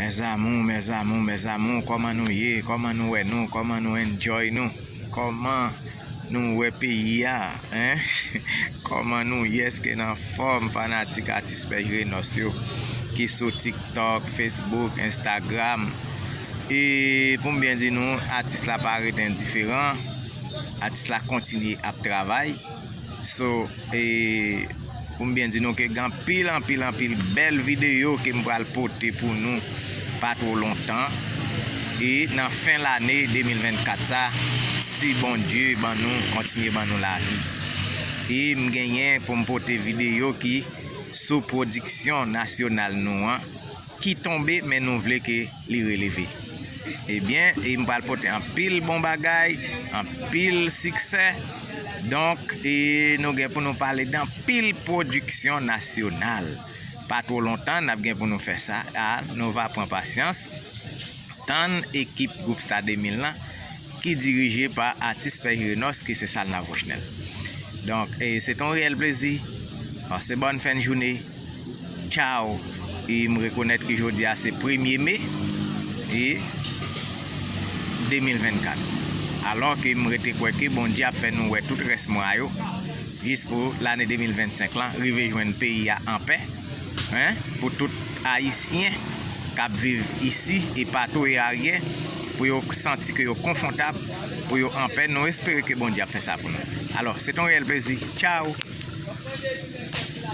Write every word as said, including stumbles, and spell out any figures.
Mes amours, mes amours, mes amours, kòman nou ye? Kòman nou wè nou? Kòman nou enjoy nou? Kòman nou wè peyi a? Hein? Kòman nou ye? Èske n anfòm, fanatik atis Pè Jirenos yo ki sou TikTok, Facebook, Instagram? E pou m byen di nou, atis la pa ret endiferan. Atis la kontinye ap travay. So, e pou m byen di nou ke gen anpil, anpil, anpil bèl videyo ke m pral pote pou nou pa two lontan. E nan fen lane de mil vennkat sa, si Bondye ban nou, kontinye ban nou lavi. E m genyen pou m pote videyo ki sou pwodiksyon nasyonal nou an, ki tonbe, men nou vle ke li releve. Ebyen, e m pral pote anpil bon bagay, anpil siksè. Donk, e nou gen pou nou pale de anpil pwodiksyon nasyonal. Pa two lontan, n ap gen pou nou fè sa. A, nou va pran pasyans. Tann ekip Gwoup Star de mil lan, ki dirije pa atis Pè Jirenos, ki se Salna Vochnel. Donk, e se t on reyèl plezi. Pase bòn fen jounen. Tchao. E m rekonèt ke jodi a se premye me e de mil vennkat. Alò ke m rete kwè ke Bondye ap fè nou wè tout rès mwa yo, jis pou lane de mil vennsenk lan, rive jwenn peyi a anpè, hein, pou tout Ayisyen k ap viv isi e patou e aryè, pou yo santi ke yo konfòtab, pou yo anpè. Nou espere ke Bondye ap fè sa pou nou. Alò, se t on reyèl plezi. Tchao.